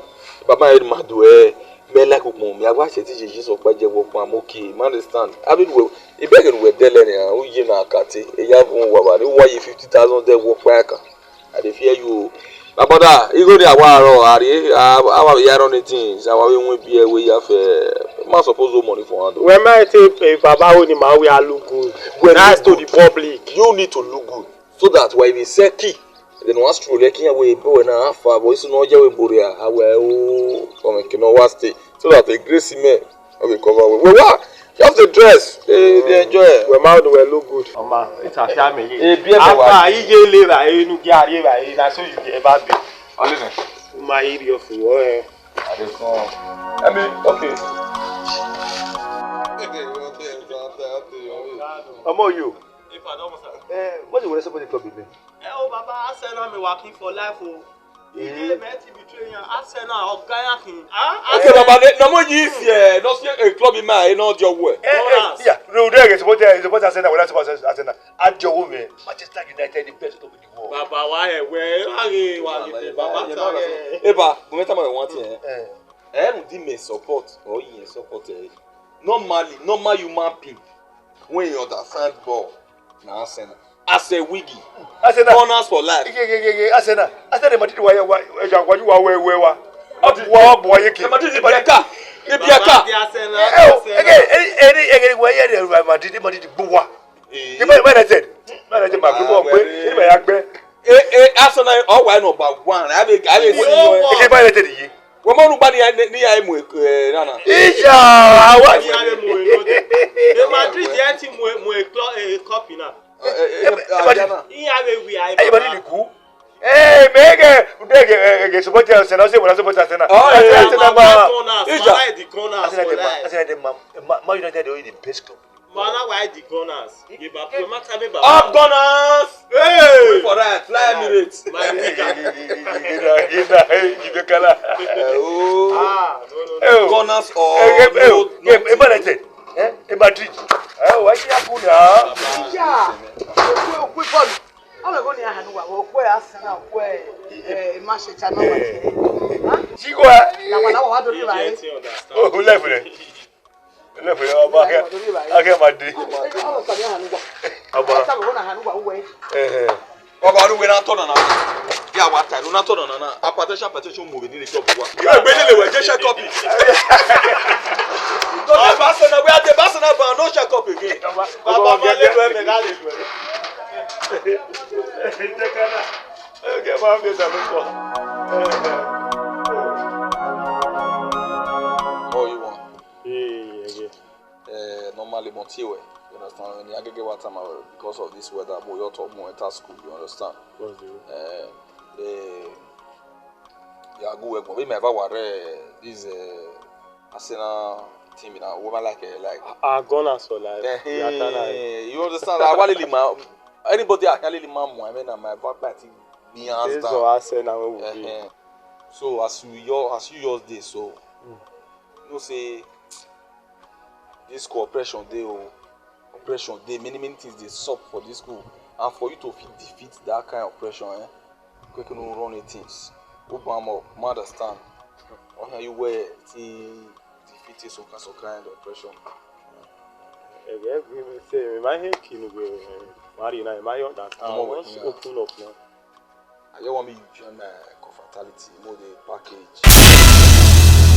Baba e ma do e. Me like Ukmo. Me agba se ti je so pa je wo pa mo ki. Man understand. I mean we. E be we dele ni a. U ye na akati. E ya fun wa ba ni wa ye fifty thousand de wo pa ka. I dey fear you. My brother, you go there, wow, are you? Our, our yarn on the things, our way won't be a way of, uh, man suppose owe money for hand. When I say, eh, Baba, only man, we are look good. Well, That's to look the good. Public. You need to look good. So that when we say key, then once through, like, here we go and half, but it's not your way, Boria, I will, oh, come and can always stay. So that a grace man, I will cover. Well, what? Just the dress, they, they enjoy. Well, man, we look good. Ọmọ, it's a family. Eh, be a Afa, man. Iye le ra, enu gi are ra, eh, na so you dey ever be. All in it. My idiot for what, eh? I dey come. I mean, okay. Ọmọ you. If I don't, sir. Eh, what do you want to say about the club, baby? Eh, oh, Baba, Arsenal me working for life, oh. He dey meant to betray you. Arsenal, Oga Yakin. Ah, Okay, Arsenal. Baba, no more years here. No see a club in my, no job well. Eh, eh, Dollars. Yeah, no, there is what there is what Arsenal, what Arsenal, Arsenal. At your home, eh, Manchester United, the best club in the world. Baba, why, eh, where, why, why, Baba, Baba, you know, eh. Eba, no matter what I want here. Eh. Eh, no, di me support, or you support, eh. Normally, normal human being, when you understand ball, na Arsenal. As a wiggy, Arsenal. Gunners for life. Ige, ige, ige, ige, Arsenal. Arsenal, Madrid, wa, wa, wa, wa, wa, wa, wa. Abu, wa, wa, wa, yeke. Madrid, the Bianca. The Bianca. Baba, the Arsenal, Eh, oh, Arsenal. Ege, ege, ege, ege, wa, ye, Real Madrid, Madrid, gbo wa. Eh. Ye, Man, Man United. Man United, ma, gbo, Ah, gbo. well, Ye, Ma, ya, gbo. Eh, eh, Arsenal, oh, why number one? I be, I be Whoa, see you. whoa. Ege, Man United, ye. Wọ́n mọ̀ nípa ní ní ní àìmọ̀ èkó ẹ̀ nánà. Ìjà àwa. Ní àìmọ̀ èkó dé. The Madrid yẹn ti mú mú èkó ẹ̀ cup náà. Ẹ ẹ ẹ Madrid. Ní àìmọ̀ èkó Ẹ yẹ Madrid kú. Ẹ mẹ́gẹ̀ ndége ẹ ẹ support Arsenal, ṣé wọ́n support Arsenal? Oh, Arsenal, yeah. Arsenal, Arsenal, Arsenal, Gunners, Ìjà. Why the Gunners Arsenal for dey ma life? Arsenal dey ma ma Man United dey the best club. Mana why the Gunners? Liverpool, Max Abe Baba. Up Gunners! Hey! Wait for that. Fly Emirates. My nigga. Gina, Gina, hey, Gina Kala. Oh. Ah, no, no, no. Hey, oh. Gunners or Hey, hey, no, hey, no. Hey, Madrid. Eh? Hey, Madrid. Eh, why you have good, huh? Yeah. Okwe, okwe bọ́ọ̀lù. Ọmọ ẹ̀gbọ́n ni àhànú wà, okwe Arsenal, okwe, eh, Manchester, no, what, eh? Huh? Chigwa. Na wa, na wa, wa do you like? Get you understand. Oh, who left it? Left it, oh, back here. Back here, my day. Ọmọ ẹ̀gbọ́n ni àhànú wà. Ọba. Ọmọ ẹ̀gbọ́n ni àhànú wà, okwe. Eh, eh. Ọba, ọdún wẹ̀rẹ̀ atọ́ nana. Bí àwa ta, ló ná tọ́ nana. Apatẹ́sán, apatẹ́sán, mo wẹ̀ nílé club wa. Ìwé ìgbé nílé wẹ̀, jẹ́ ṣẹ́ kọ́pì. Don't say Barcelona, we are the Barcelona ban, no ṣẹ́ kọ́pì again. Bàbá máa lè lo ẹ̀mẹ̀, ká lè lo ẹ̀mẹ̀. Ẹ jẹ́ ká náà. Ẹ jẹ́ máa ń fi ìdààmú pọ̀. All you want. Hey, again. Eh, normally, but here, you understand, when you get water, man, because of this weather, boy, you talk more enter school, you understand? What's the Eh, eh, yeah, go work, but we may have our, eh, this, eh, Arsenal team in our woman like, eh, like. Ah, Gunners for life. Eh, We are Gunners. Hey, you understand? I want to man. Anybody I can really man, I mean, my back party, me hands This is down. Arsenal we will be. Eh, eh. So as you your as you yours dey so, Mm. You know say this school oppression dey o, oppression dey, many many things dey sup for this school, and for you to fit defeat that kind of oppression, eh, quick no run the things, open am up, ma understand, open you well till defeat some kind some kind of oppression. Ege, ege, say, my head kill me, Mario, now, my understand. Come on, Once yeah. Open up now. I just want me join my confraternity, you know the package.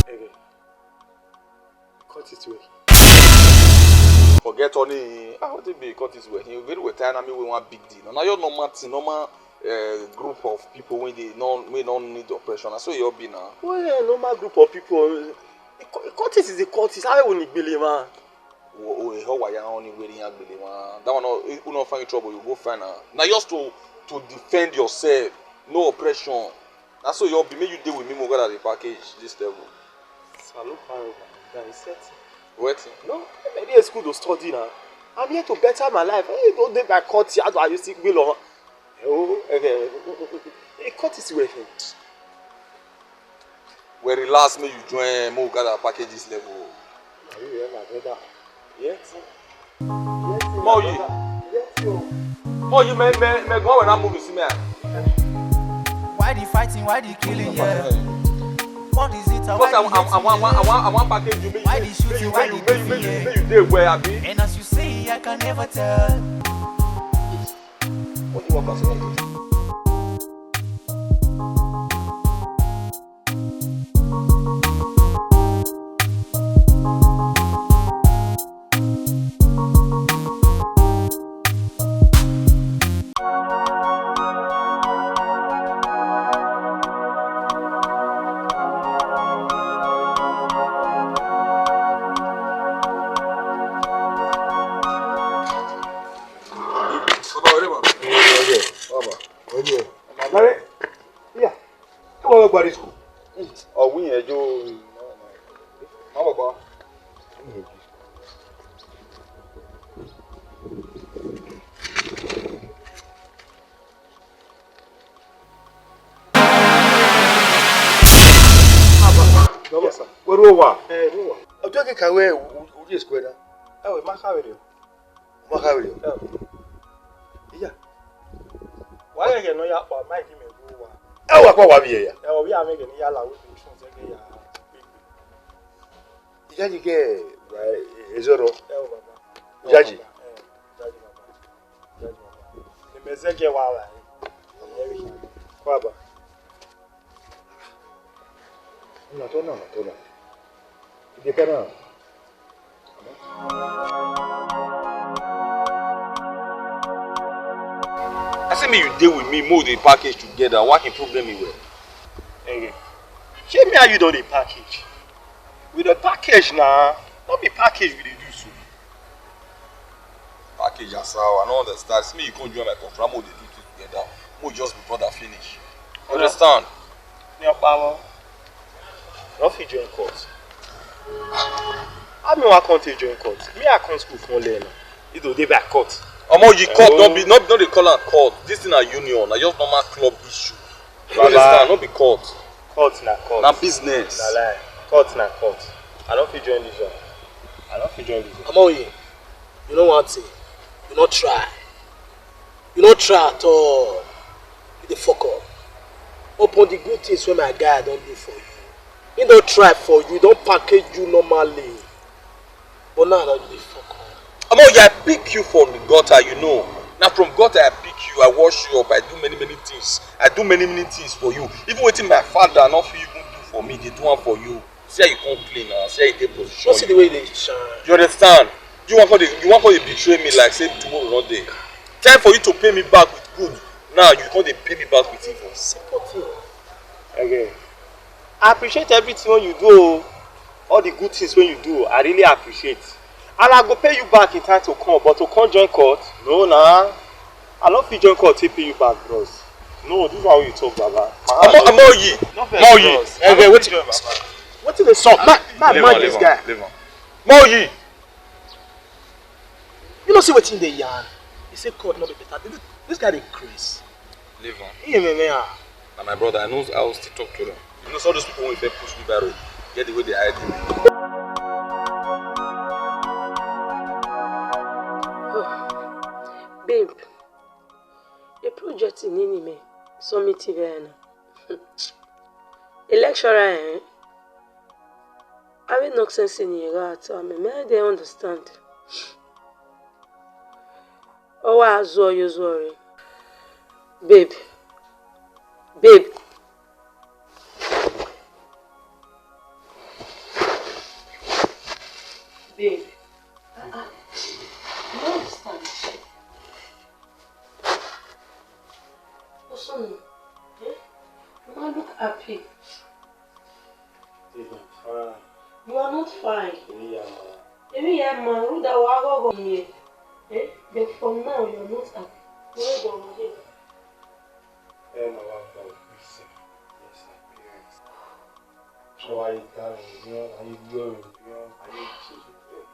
Ege. Cut it way. Forget Tony. Ah, what it be? Cut it way. He very well time me with one big deal. Now you normal thing, normal uh, group of people when they no we don't need oppression. I saw you be now. Well, yeah, normal group of people. The cu- the cultist is the cultist. How will it be, man? Wo- wo- how were you only wearing a belly, man? That one, no, if you don't find trouble, you go find her. Now just to to defend yourself, no oppression. That's so you be make you deal with me more than the package this level. Salute, guys. Set. Wait. No, maybe it's good to study now. I'm here to better my life. Hey, don't take my cut. How do I use it? Will on. Oh, okay. Hey, cut is working. Well, relax, make you join. Mo gather package this level. Are you here, my brother? Yes. Mo yi. Mo yi me me me go when I move you see me. Why the fighting? Why the killing? Yeah. What is it? Because I, I, I want, I want, I want package you. Make Why you, the shooting? Make you, Why make the you, make you, beefing? Make you dey where I be. And as you say, I can never tell. What do you want, Barcelona? Parí school. Ọ̀hún yẹn jó. Má bọ̀ bọ̀. Where you are? Ọjọ́ kíkà wẹ̀ orí èsì kwẹ́dá. Ẹ wẹ̀ má kàwé rẹ̀. Má kàwé rẹ̀. Ẹ wẹ̀. Ìyá. Wáyé yẹn náà yà pa máìkì mi kú wa. Ẹ wà pa wà mí yẹ ya. Ẹ wọ̀ bí àmì kìíní yà láwùjọ tún ṣẹ́gẹ̀ yà. Ìyá yìí kẹ́ ẹ̀ ẹ̀ zọrọ. Ẹ wọ̀ bàbá. Ìyá yìí. Ẹ wọ̀ bàbá. Ẹ wọ̀ bàbá. Nimezeke wawa. Kwaba. Unatona, unatona. Ujepana. I say me you dey with me, mo dey package together. What the problem you were? Hey, shey me and you don dey package? We dey package na. No be package we dey do so. Package as how? I no understand. See me, you come join my confirm. We dey do things together. We just be brother finish. Understand? Your power. No fit join court. How me wan come take join court? Me I come school for learn. It go dey by court. Omo, you court no be, no be, no dey call am court. This thing na union. Na just normal club issue. You understand? No be court. Court na court. Na business. Na lie. Court na court. I no fit join this one. I no fit join this one. Omo, you, you no want it. You no try. You no try at all. You dey fuck up. Upon the good things wey my guy don do for you. He don try for you, don package you normally. But now you dey fuck up. Omo, yeah, I pick you from the gutter, you know. Now from gutter I pick you, I wash you up, I do many many things. I do many many things for you. Even wetin my father no fit even do for me, dey do am for you. See how you come clean now, see how you dey position. No see the way you dey shine. You understand? You wan come dey, you wan come dey betray me like say tomorrow no dey. Time for you to pay me back with good. Now you come dey pay me back with evil. Simple thing. Okay. I appreciate everything wey you do o. All the good things wey you do, I really appreciate. And I go pay you back in time to come, but to come join court, no na. I no fit join court take pay you back, bros. No, this one wey you talk, Baba. Omo, Omoyi. No vex, Moyi. Bros. Eh, I no fit join, Baba. Wetin dey sup? Ma, ma, leave am, this guy. Leave am. Moyi. You know see wetin dey yarn? He say court no be better. This, this guy dey craze. Leave am. He me me ah. Na my brother, I know, I will still talk to them. You know, so those people wey fit push me by road, get the way they hide me. Babe, the project in Nini me, submit it there now. The lecturer, eh? I will knock sense in your heart, I mean, may they understand. Oh, I saw you, sorry. Babe. Babe. Babe. Uh-uh. You don't understand. What's wrong? Eh? You might look happy. Babe, I'm fine. You are not fine. Èmi yà máa. Èmi yà máa. Who that wa go go here? Eh? But for now, you are not happy. Where go here? Ẹ máa wá gba òbí sí. Yes, my parents. Sọ ayé dáhùn ní ayé gbọ́rọ̀ ní ayé ìṣèlú bẹ́ẹ̀.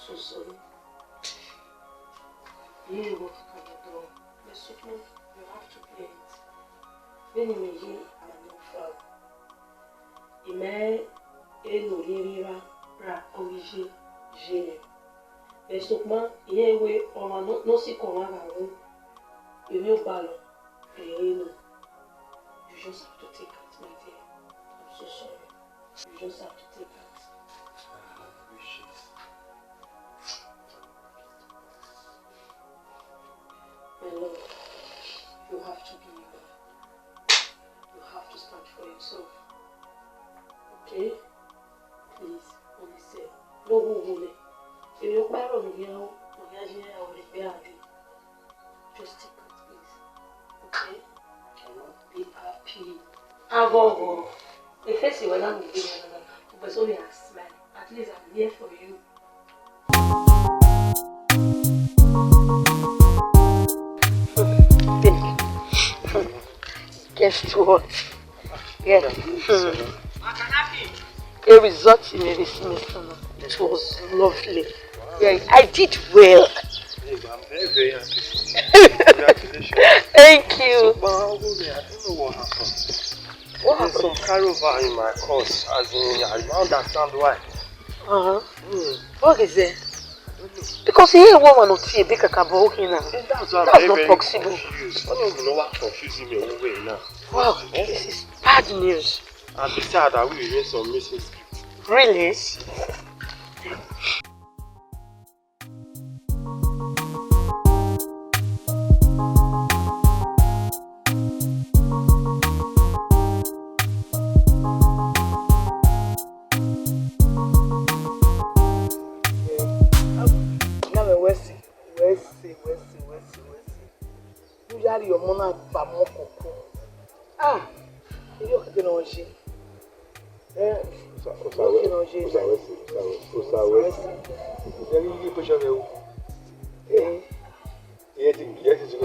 So sorry. You will have to come at all. But Sukma, you have to pay it. Beni me yi a no fa. Ime e no riri ra ra orije jere. But Sukma, ihe we oma no, no si koma ga wo. Emi o ba lo. Eh, no. You just have to take it, my dear. I'm so sorry. You just have to take it. My love, you have to be, you have to stand for yourself. Okay? Please, honestly. No, no, no, no. If you buy on the hill, on the hill, I will be happy. Just take it, please. Okay? Be happy. Agogo. The face you will not be here. But only a smile. At least I'm here for you. Thank you. Guess what? Yeah. Hmm. A result in a dismissal. It was lovely. Yeah, I did well. Babe, I'm very, very happy for you. Congratulations. Thank you. So, but I don't know what happened. What happened? There's some carryover in my course. As in, I don't understand why. Uh-huh. Hmm. What is it? Because here one man not here, big kakabo here now. Eh, that's why I'm very, very confused. That's not possible. I don't even know what confusing me away now. Wow, this is bad news. And besides that, we remain some missing script. Really? Now, Wesley, Wesley, Wesley, Wesley, Wesley. You are your mona bamokoko. Ah, you can know she. Eh, Osa, Osa, you can know she. Osa Wesley, Osa Wesley, Osa Wesley. Very good question, eh. Eh. Yes, yes, yes, yes.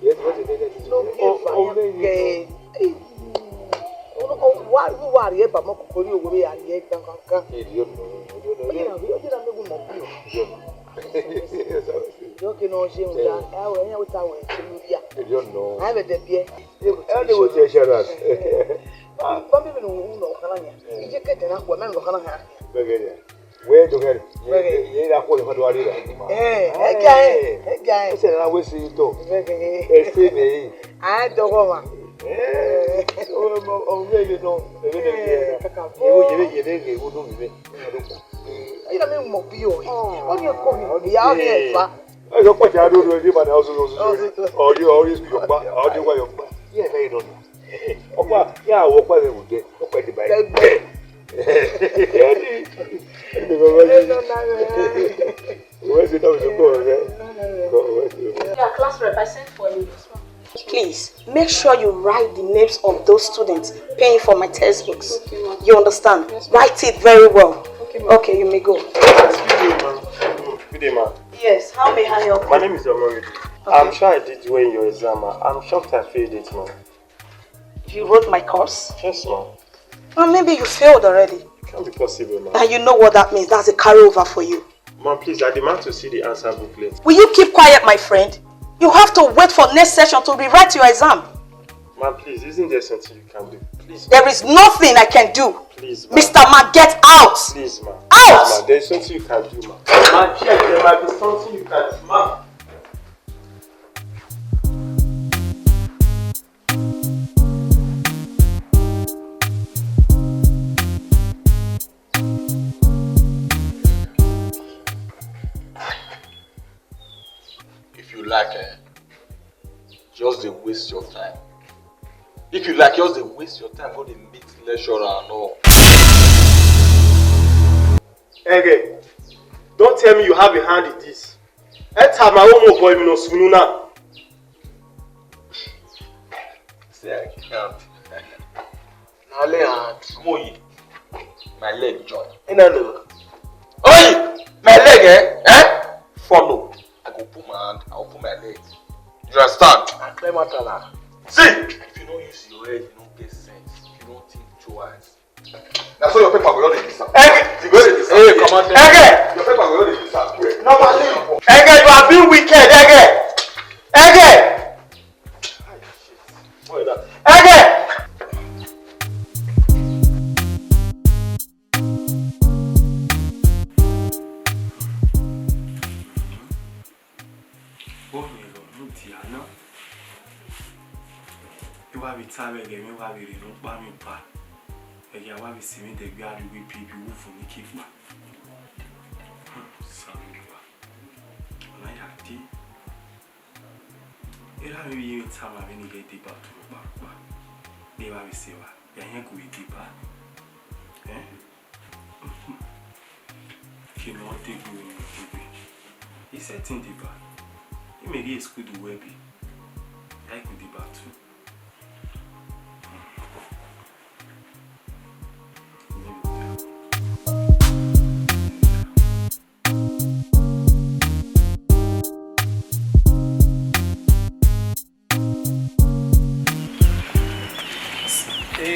Yes, yes, yes, yes. No, oh, oh, okay. Why you worry about more? Kori, you worry about kankan. You don't know. You don't know. You don't know. You don't know. You don't know. You don't know. You don't know. You don't know. Anyway, to share that. Bambi, no, no, kana ya. Ije kete na kwa, men kana ya. Begere. Where to get? Ye, ye, ye, na kwa kwa dwari la. Eh, eh, guy, eh, guy. Ese na we si to. Begere. Ese me. Ah, to go ma. Eh, o, o, o, we le no. We le. Kaka. Ye, ye, ye, ye, ye, o do mi. Ina mi mo bi o. O ni ko mi. Ya o ni e fa. Ẹ lọ pàṣẹ adó lórí ní ìbàdàn ọ̀sùn ọ̀sùn sórí. Ọ̀rí ọ̀rí yọ̀gbá ọ̀rí wá yọ̀gbá. Yẹ́ ẹ̀ lẹ́yìn lọ́nà. Ọ̀pá yà wọ̀ ọ̀pá rẹ̀ wò jẹ́ ọ̀pá ìdìbà yìí. Ẹgbẹ́. Ẹni ẹni bàbá yìí. Wọ́n ṣe náà ṣe kọ́ ọ̀rẹ́. Kọ́ ọ̀rẹ́ ṣe. Yeah, class rep, I sent for you. Please, make sure you write the names of those students paying for my textbooks. Okay, ma'am. You understand? Yes, ma'am. Write it very well. Okay, ma'am. Okay, you may go. Good day, ma'am. Good day, ma'am. Yes, how may I help you? My name is Omori. Okay. I'm sure I did well in your exam, ma'am. I'm shocked I failed it, ma'am. You wrote my course? Yes, ma'am. Well, maybe you failed already. It can't be possible, ma'am. And you know what that means. That's a carryover for you. Ma'am, please, I demand to see the answer booklet. Will you keep quiet, my friend? You have to wait for next session to rewrite your exam. Ma'am, please, isn't there something you can do? Please. There is nothing I can do. Please, ma'am. Mister Man, get out! Please, ma'am. Out! Please, ma'am. There is something you can do, ma'am. Ma'am, check. There might be something you can do, ma'am. If you like, eh, just dey waste your time. If you like, just dey waste your time, go dey meet lecturer and all. Ege, don't tell me you have a hand in this. Enter my own boy, mi no sunu na. Say I can't. Na leg and hand. Moyi, my leg join. Ina no. Oyi, my leg, eh? Eh? Follow. I go put my hand, I go put my leg. You understand? I clear matter na. See, if you no use your head, you no get sense. If you no think twice. Na so your paper go just dey disappear. Ege! You go dey disappear. Hey, come on. Ege! Your paper go just dey disappear. Normally. Ege, you are being wicked, Ege! Ege! Boy, that. Ege! Bọ́ọ̀lù ẹ̀rọ ló di àná. Bí wàá fi tá rẹ̀ gẹ̀, mi wàá fi rìn ló pa mi pa. Ẹ̀yà wàá fi sinmi dẹ̀gbẹ́ àdúgbò ibi ibi wù fún mi kí n pa. Sàmúlùwà. Ọ̀nà yà dé. Era mi yé mi tá màá mi ní ilé dé bá tó pa pa. Bí wàá fi ṣe wà, yà yẹn kò ì dé bá. Ẹ́? Kí ni wọ́n dé gbé omi gbé? Iṣẹ́ tí ń dé bá. Ìmẹ̀rí èsìkúdù wẹ́bì. Yà kò dé bá tó.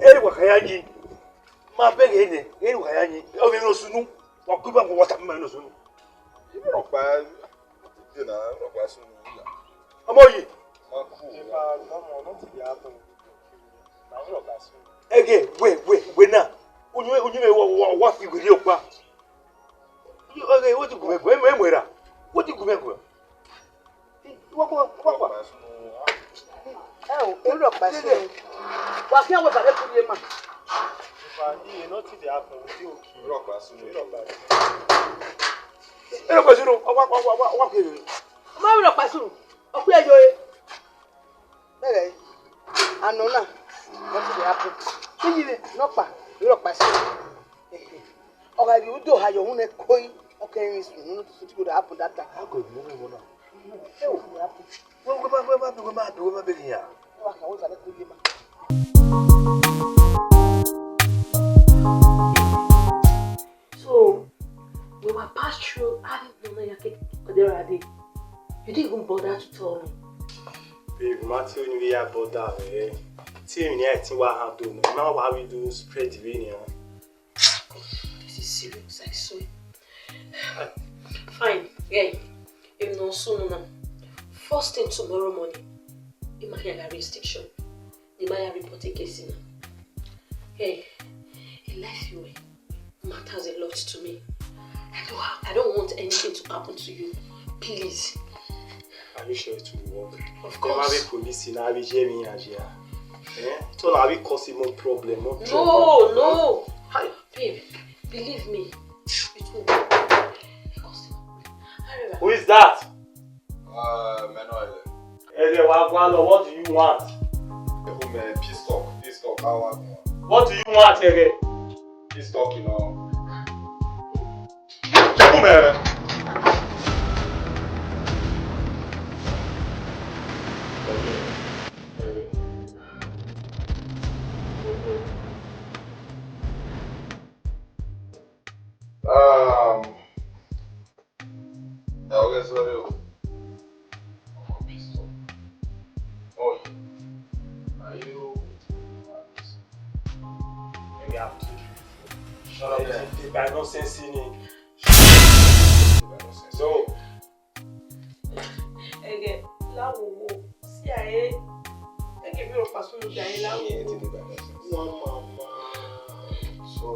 Eri wa kaya nyi. Ma be ge ne. Eri wa kaya nyi. O mi no sunu. Wa ku ba ko wa ta ma no sunu. Ibi ro pa. Ide na ro pa sunu. Omo yi. Ma ku. Ege, we, we, we na. Unyu, unyu me wa, wa, wa fi gwe le opa. Ege, what you go me, me, me ra. What you go me go? Wa, wa, wa, wa. Ẹ o, ẹ lọ pa sí o. Wà á kí àwọn ìbàdàn kúrò yẹn mà. Ìfàdí iná ti dẹ̀ akùn ojú òkè. Ẹ lọ pa sí o. Ẹ lọ pa sí o. Wa, wa, wa, wa, wa, kiri. Má lọ pa sí o. Ọkùnrin ẹ yọ e. Bẹ́ẹ̀ ni, àná náà, wọ́n ti dẹ̀ akùn. Kí ni nọ́pà? Ẹ lọ pa sí o. Ọ̀rọ̀ ìlú dò ayọ̀ òun ẹ kóyí. Okay, it's not something good happen that time. How could you move on? Hey, what happened? Wọ́n gbé bá gbé bá bí wọ́n máa bí wọ́n máa bí nìyà. Wọ́n kà wọ́n ìbàdàn kúrò yẹn mà. So, we were passed through having Nana Yake Oderade. You didn't even bother to tell me. Babe, Matthew, you really bother, eh? Tell me, I think what happened. Now, why we do spread the rain, eh? This is serious, I swear. Fine, yeah. You know, soon now. First thing tomorrow morning, you might have a restriction. They might have reported case now. Hey, in life you eh, matters a lot to me. I don't, ha- I don't want anything to happen to you. Please. Are you sure it will work? Of There might be course. Police in Abijemi and Jia. Eh? So now we cause him more problem, more No, trouble. No. Hi. Babe, believe me. It will work. Because Arira, Who is that? Uh, Manuel. Ere wa gwa lo, what do you want? Ehume, peace talk, peace talk, how are you? What do you want, Ere? Peace talk, you know. Ehume. Um, Ẹ, ọ̀rẹ́, sorry o. Ọmọ mi sọ. Oh, are you? Maybe I have to. Shut up there. If I don't say sini. So. Ege, lawo wo. See, I. Ege, bí o pa sunu jẹ ayé láwo. One mama. So,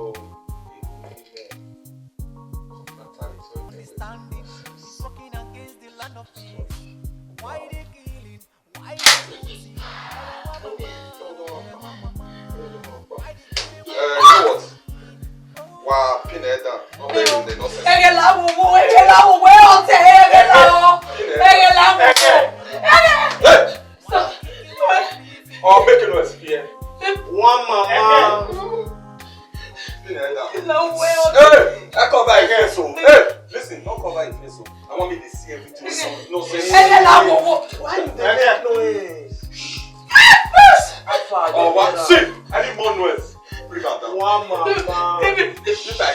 Understanding is working against the land of peace. Why they killing? Why they losing? Uh, you know what? Wa pin head down. No play with the nonsense. Ege la wo wo, ege la wo wo, o te ege la o. Ege la wo wo. Oh, make a noise here. One mama. Hey, I cover your face, oh. Hey, listen, don't cover your face, oh. I want me to see everything. No, no, say. Why you dey make noise? Oh, what? See, I need more noise. Bring am down. One mama. This I